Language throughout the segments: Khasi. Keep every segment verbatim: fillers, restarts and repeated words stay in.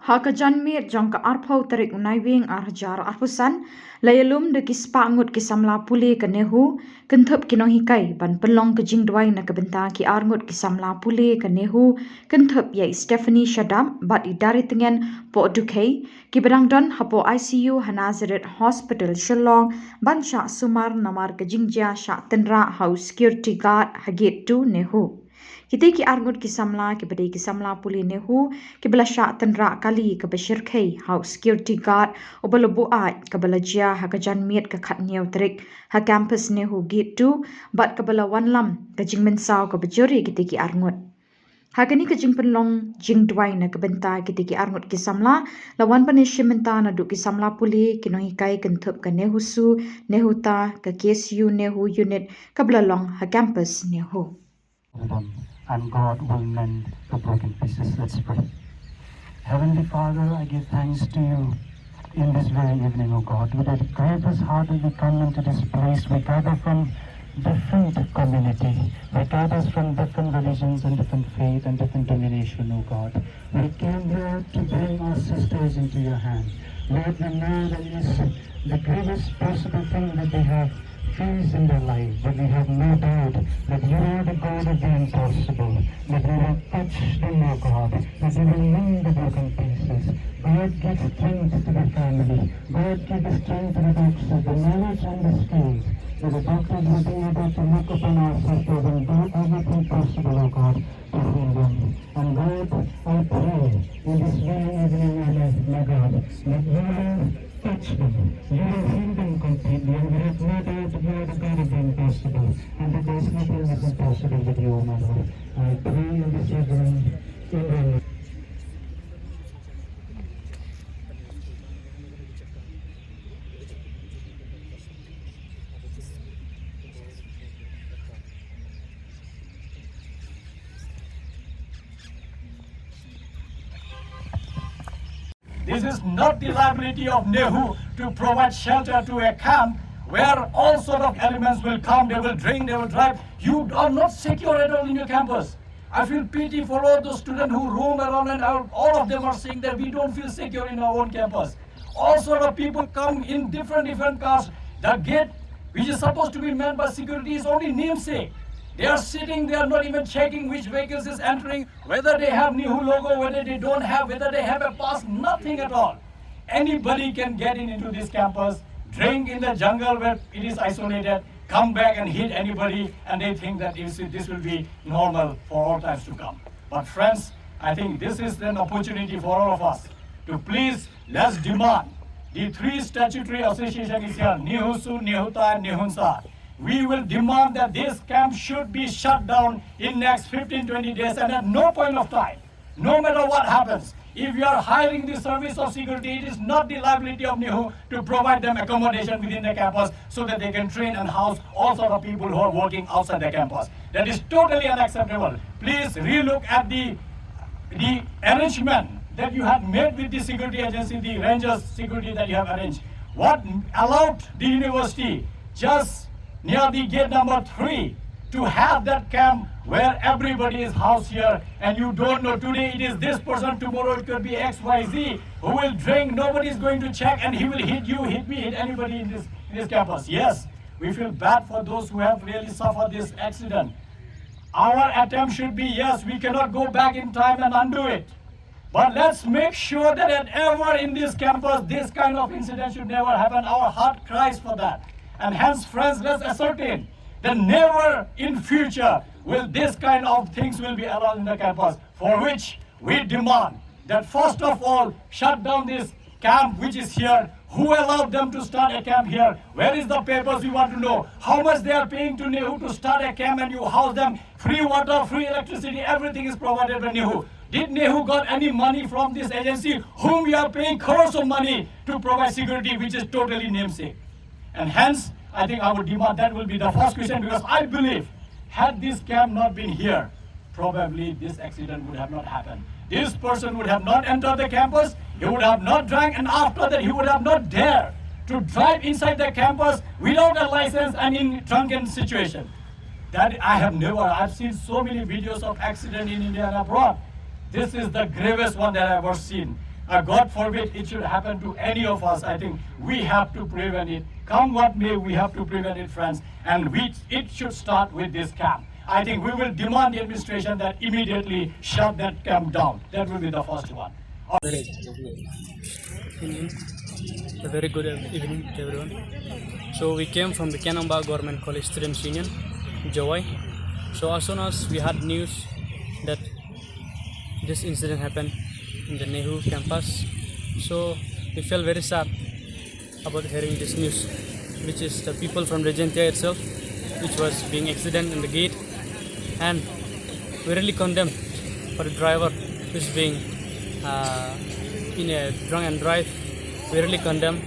Ha ka janmiet jong ka arphew tarik u Naiwieng ar hajar arphew san, la ïalum da ki spah ngut ki samla pule ka NEHU, kynthup ki nonghikai, ban pynlong ka jingduwai na ka bynta ki ar ngut ki samla pule ka NEHU, kynthup ïa i Stephanie Shadap bad i Daritngen Pohdukhei, kiba dang don hapoh I C U ha Nazareth Hospital Shillong, ban shah sumar namar ka jingjia shah tynrah ha u security guard ha gate two NEHU. Kita ki ar ngut ki samla kiba dei ki samla pule NEHU, kiba la shah tynrah kali kaba shyrkhei ha u security guard uba la buaid, kaba la jia ha ka janmiet ka khathynñiew tarik ha campus NEHU gate two, bad kaba la wanlam ka jingmynsaw kaba jur ïa kita ki ar ngut. Ha kane ka jingpynlong jingduwai na ka bynta kita ki ar ngut ki samla, la wan ban ïashim bynta naduh ki samla pule, ki nonghikai kynthup ka NEHUSU, NEHUTA, ka K S U NEHU unit kaba la long ha campus NEHU. Them, and God will mend the broken pieces. Let's pray. Heavenly Father, I give thanks to you in this very evening, O God, with a grateful heart that we come into this place. We gather from different community. We gather from different religions and different faith and different denomination, O God. We came here to bring our sisters into your hand. Lord, we know that it is the gravest possible thing that they have faced in their life, but we have no doubt that you are the God of the impossible, that you will touch them, O God, that you will mend the broken pieces. God, give strength to the family. God, give the strength to the doctors, the knowledge and the skills, that the doctors will be able to look upon our sisters and do everything possible, O God, to heal them. And God, I pray in this very evening, O my, my God, that you will touch them. You will heal them completely, and we have no doubt that you are the God of the impossible, and that there is nothing that is impossible with you, O my Lord. I pray in this evening, in the name. This is not the liability of NEHU to provide shelter to a camp where all sort of elements will come, they will drink, they will drive. You are not secure at all in your campus. I feel pity for all those students who roam around, and all, all of them are saying that we don't feel secure in our own campus. All sort of people come in different, different cars. The gate, which is supposed to be manned by security, is only namesake. They are sitting, they are not even checking which vehicles is entering, whether they have NEHU logo, whether they don't have, whether they have a pass, nothing at all. Anybody can get in into this campus, drink in the jungle where it is isolated, come back and hit anybody, and they think that this, this will be normal for all times to come. But friends, I think this is an opportunity for all of us to please, let's demand. The three statutory association is here, NEHUSU, NEHUTA, and NEHUNSA. We will demand that this camp should be shut down in next fifteen, twenty days, and at no point of time, no matter what happens, if you are hiring the service of security, it is not the liability of NEHU to provide them accommodation within the campus so that they can train and house all sort of people who are working outside the campus. That is totally unacceptable. Please relook at the, the arrangement that you have made with the security agency, the rangers security that you have arranged. What allowed the university just near the gate number three to have that camp where everybody is housed here, and you don't know, today it is this person, tomorrow it could be X Y Z who will drink, nobody is going to check, and he will hit you, hit me, hit anybody in this, in this campus. Yes, we feel bad for those who have really suffered this accident. Our attempt should be, yes, we cannot go back in time and undo it. But let's make sure that at ever in this campus, this kind of incident should never happen. Our heart cries for that. And hence, friends, let's ascertain that never in future will this kind of things will be allowed in the campus, for which we demand that first of all, shut down this camp which is here. Who allowed them to start a camp here? Where is the papers? We want to know how much they are paying to NEHU to start a camp, and you house them. Free water, free electricity, everything is provided by NEHU. Did NEHU got any money from this agency whom we are paying crores of money to provide security, which is totally namesake? And hence, I think I would demand that will be the first question, because I believe had this camp not been here, probably this accident would have not happened. This person would have not entered the campus, he would have not drank, and after that he would have not dared to drive inside the campus without a license and in drunken situation. That I have never, I've seen so many videos of accident in India and abroad. This is the gravest one that I've ever seen. Uh, God forbid it should happen to any of us. I think we have to prevent it. Come what may, we have to prevent it, friends. And we, it should start with this camp. I think we will demand the administration that immediately shut that camp down. That will be the first one. A very good evening to everyone. So we came from the Kenangbah Government College Students Union, Jowai. So as soon as we had news that this incident happened in the NEHU campus, so we felt very sad about hearing this news, which is the people from Regentia itself, which was being accident in the gate, and we really condemn for the driver who's being uh, in a drunk and drive. We really condemn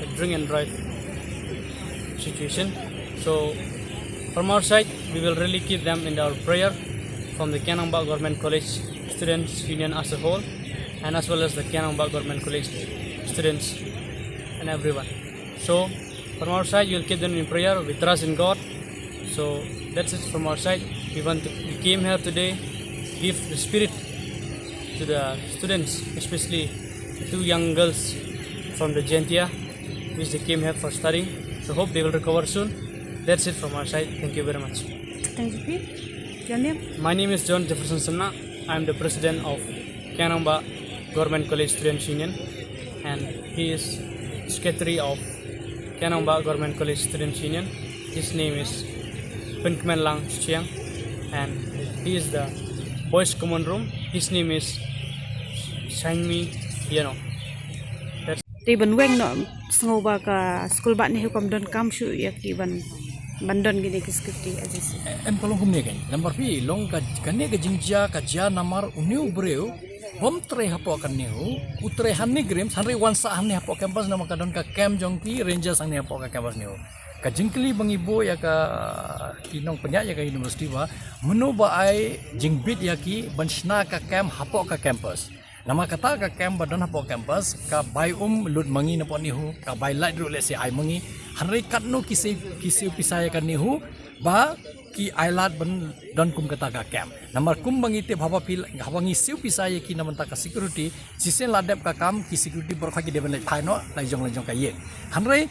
a drink and drive situation. So from our side, we will really keep them in our prayer from the Kenangbah Government College Students Union as a whole, and as well as the Kenangbah Government College students and everyone. So from our side, we'll keep them in prayer. We trust in God. So that's it from our side. We want to, we came here today, give the spirit to the students, especially the two young girls from the Gentia, which they came here for studying. So hope they will recover soon. That's it from our side. Thank you very much. Thank you, Pete. Your name? My name is John Jefferson Samna. I am the president of Kenangbah Government College Students Union, and he is secretary of Kenangbah Government College Students Union. His name is Pynkmenlang Chiang, and he is the boys common room. His name is Shangmi Yeno. Te ban weng noh, sngew ba ka skul bah NEHU kam don kam shuh ïa ki ban, ban don kine ki security agency. Em ka long kumne kan. Namar phi long ka, kane ka jingjia ka jia namar une u briew bym trei hapoh ka NEHU, u trei hangne ki RIMS, hynrei wan sah hangne hapoh campus namar ka don ka camp jong ki rangers hangne hapoh ka campus NEHU. Ka jingkylli ba ngi buh ïa ka, ki nongpynïaid ïa ka university ba mano ba ai jingbit ïa ki ban shna ka camp hapoh ka campus. Namar kata ka camp ba don hapoh campus ka bai um lut ma ngi na poh NEHU, ka bai lait ruh lehse ai ma ngi. Hynrei katno ki siew, ki siew pisa ïa ka NEHU ba ki ai lad ban don kum kata ka camp. Namar kum ba ngi tip, haba phi, haba ngi siew pisa ïa ki na bynta ka security, shisien la dep ka kam ki security baroh ki dei ban leit phai noh la jong la jong ka ïing. Hynrei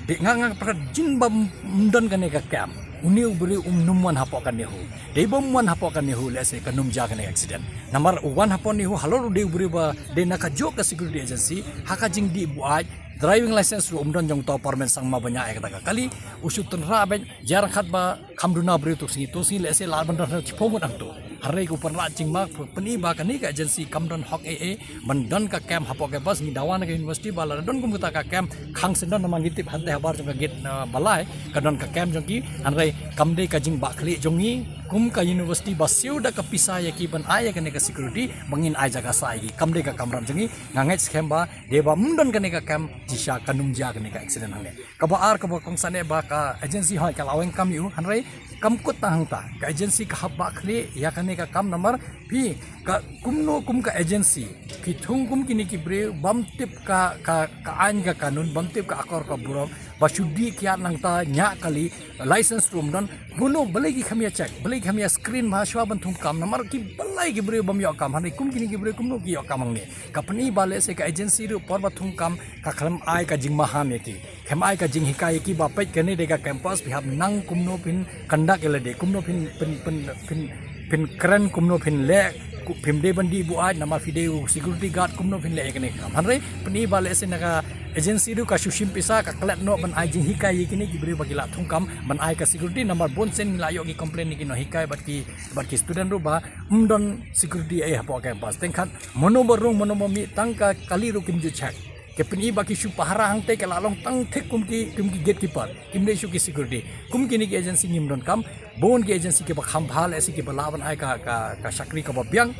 dei nga, nga pyrkhat jin ba ym don kane ka camp, une u briew um nym wan hapoh ka NEHU. Dei ba ym wan hapoh ka NEHU lehse kan ym jia kane ka accident. Namar u wan hapoh NEHU halor u dei u briew ba dei na kajuh ka security agency, ha ka jingdih buaid, driving license ruh um don jong uta u Parmen Sangma ba ñiah ïa kata ka kali. U shu tynrah beit, jia ryngkat ba kham duna briew tu ka sngi, tu ka sngi lehse lah ban don shiphew ngut hangtu. Hynrei u pynrah jingma, pyni ba kane ka agency kam don hok ei ei ban don ka camp hapoh campus. Ngi dawa na ka university ba lada don kum kata ka camp, khang shen don, namar ngi tip hangtei habar jong ka gate, uh, ba lai ka don ka camp jong ki. Hynrei kam dei ka jingbakla jong ngi kum ka university ba siew da ka pisa ïa ki ban ai ïa kane ka security, ba ngin ai jaka sah ïa ki. Kam dei ka kamram jong ngi. Nga ngeit skhem ba dei ba ym don kane ka camp, shisha kan ym jia kane ka accident hangne. Kaba ar, kaba kongsan eh ba ka agency hoi ka la weng kam ïa u, hynrei kam kut tang hangta. Ka agency ka hap bakla ïa kane ka kam namar phi, ka kumno kum ka agency, ki thung kum kine ki briew bym tip ka, ka, ka aiñ ka kanun, bym tip ka akor ka burom, ba shu dih kiad nangta, ñiah kali, license ruh ym don. Mano, balei ki kham ïa check, balei ki kham ïa screen ma shuwa ban thung kam, namar ki balei ki briew bym ïoh kam, hynrei kum kine ki briew kumno ki ïoh kam hangne. Ka pyni ba lehse ka agency ruh por ba thung kam ka khlem ai ka jingmaham ïa ki. Khlem ai ka jinghikai ïa ki ba peit kane dei ka campus, phi hap nang kumno phin conduct ïa lade, kumno phin, phin, phin, phin, phin kren, kumno phin leh, ku-, phim dei ban dih buaid namar phi dei u security guard, kumno phin leh ïa kane ka kam. Hynrei pyni ba lehse na ka agency ruh ka shu shim pisa, ka klet noh ban ai jinghikai ïa kine ki briew ba ki la thung kam ban ai ka security. Namar bun sien ngi la ïoh ki complain na ki nonghikai bad ki, bad ki student ruh ba ym don security ei hapoh campus. Teng khat mano ba rung, mano ba mih, tang ka kali ruh kim ju check. Ki pyni ba ki shu pahara hangtei, ki la long tang thik kum ki, kum ki gatekeeper. Kim dei shuh ki security. Kum kine ki agency ngim don kam, bun ki agency kiba kham bha lehse kiba lah ban ai ka, ka, ka shakri kaba biang.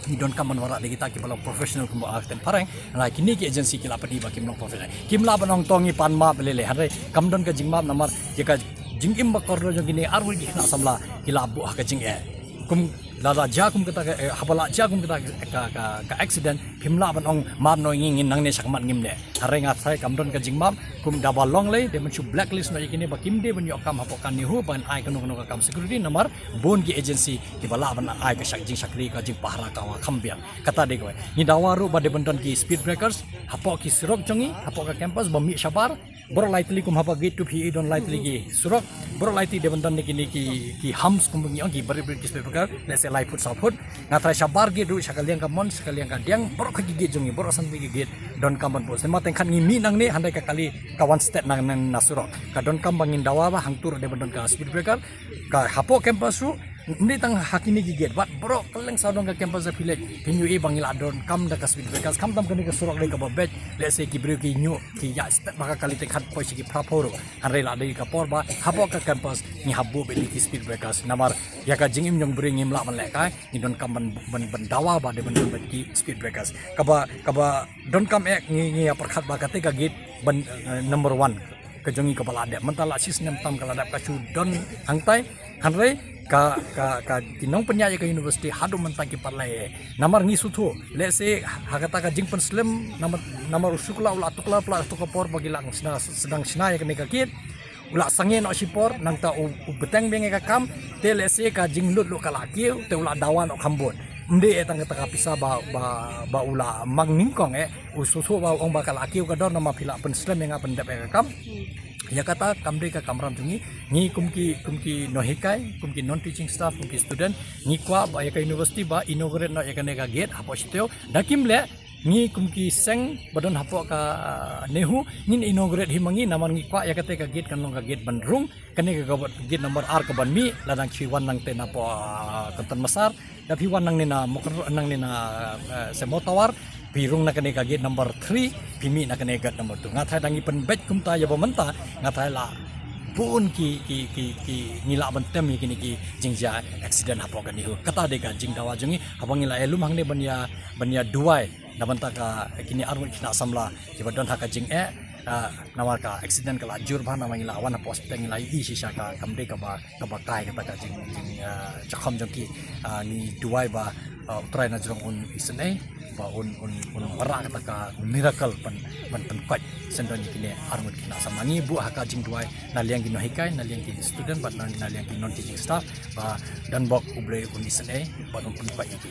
Ngi don kam ban wanrah da kita kiba long professional kumba ar ktien phareng. Hynrei kine ki agency ki la pyni ba kim long professional. Kim lah ban ong to ngi pan map lei lei. Hynrei kam don ka jingmap namar ïa ka jingim ba kordor jong kine arngut ki khynnah samla ki la buh ha ka jingeh. Kum lada jia kum kata ka, eh, haba la jia kum kata ka, ka, ka, ka accident, phim lah ban ong map noh ïa ngi, ngin nangne shakhmat ngim leh. Hynrei nga tharai kam don ka jingmap, kum da ba long lei, dei ban shu blacklist noh ïa kine ba kim dei ban ïoh kam hapoh ka NEHU, ban ai kano kano ka kam security, namar bun ki agency kiba lah ban ai ka shak jingshakri, ka jingpahara ka wa kham biang. Kata dei kawei. Ngi dawa ruh ba dei ban don ki speed breakers hapoh ki surok jong ngi, hapoh ka campus ba mih shabar. Baroh lai tylli kum haba gate two phi i don lai tylli ki surok. Baroh lai tylli dei ban don ne kine ki, ki humps kum ngi ong, ki barit barit ki speed breaker, let's say lai foot saw foot. Nga tharai shabar gate ruh, sha ka liang ka mon, sha ka liang ka diang, baroh khat ki gate jong ngi, baroh san tylli ki gate donkam ban buh. Seh ma teng khat ngi mih nangne, hynrei ka kali ka wan stet na, na, na surok. Ka donkam ba ngin dawa ba hangtu ruh dei ban don ka speed breaker. Ka hapoh campus ruh, ym dei tang ha kine ki gate, wat baroh kylleng sawdong ka campus da phi leit, phin ïohi ba ngi la donkam da ka speed breakers. Khamtam kane ka surok dei kaba beit, let's say ki briew ki ñiuh, ki ïaid stet ba ka kali teng khat poi sha ki phra phew ruh. Hynrei la dei ka por ba hapoh ka campus ngi hap buh beit ki speed breakers. Namar ïa ka jingim jong briew ngim lah ban lehkai, ngi donkam ban, ban, ban dawa ba dei ban don beit ki speed breakers. Kaba, kaba donkam eh ngi, ngi ïa pyrkhat ba kata ka gate ban, eh, number one ka jong ngi kaba la dep. Mynta la shisnem tam ka la dep, ka shu don hangtai. Hynrei ka, ka, ka ki nongpynïaid ïa ka university haduh mynta ki pat leh. Namar ngi sngewthuh, let's say ha kata ka jingpynslem, namar, namar u shu kylla u la tuklar palat ha tu ka por ba ki la sdang, sdang shna ïa kane ka gate. U la sangeh noh shipor, nangta u, u bteng biang ïa ka kam, te let's say ka jinglut lut ka la kiew, te u la dawa noh kham bun. Ym dei eh tang kata ka pisa ba, ba, ba u la mang nyngkong eh, u sngewthuh ba u ong ba ka la kiew ka dor, namar phi la pynslem ïa nga, pyndep ïa ka kam. Ïa kata kam dei ka kamram jong ngi, ngi kum ki, kum ki nonghikai, kum ki non teaching staff, kum ki student, ngi kwah ba ïa ka university ba inaugurate noh ïa kane ka gate hapoh shiteng, da kim leh, ngi kum ki seng ba don hapoh ka, ah, NEHU, ngin inaugurate hi ma ngi, namar ngi kwah ïa kata ka gate kan long ka gate ban rung. Kane ka, ka gate number ar ka ban mih, lada phi wan nangta napoh, ah, Kynton Massar, da phi wan nangne na Mawkynroh, nangne na, ah, Semo Tower, phi rung na kane ka gate number three, phi mih na kane gate number two. Nga tharai da ngi pynbeit kumta ïa ba mynta, nga tharai la bun ki, ki, ki, ki, ngi lah ban tem ïa kine ki jingjia accident hapoh ka NEHU. Kata dei ka jingdawa jong ngi, haba ngi la ïalum hangne ban ïa, ban ïa duwai na bynta ka kine arngut khynnah samla kiba don ha ka jingeh, ah, namar ka accident ka la jur bha, namar ngi la wan hapoh hospital, ngi la ïohi shisha ka kam dei kaba, kaba kai kata ka jing, jing, ah, jingkham jong ki, ah, ngi duwai ba, ah, U Trai na jrong un isynei, ba un, un, un wanrah kata ka miracle ban, ban pynkoit shen don ïa kine arngut khynnah samla. Ngi buh ha ka jingduwai na liang ki nonghikai, na liang ki student, bad na, na liang ki non teaching staff, ba don bok U Blei un isynei, ba un pynkoit ïa ki.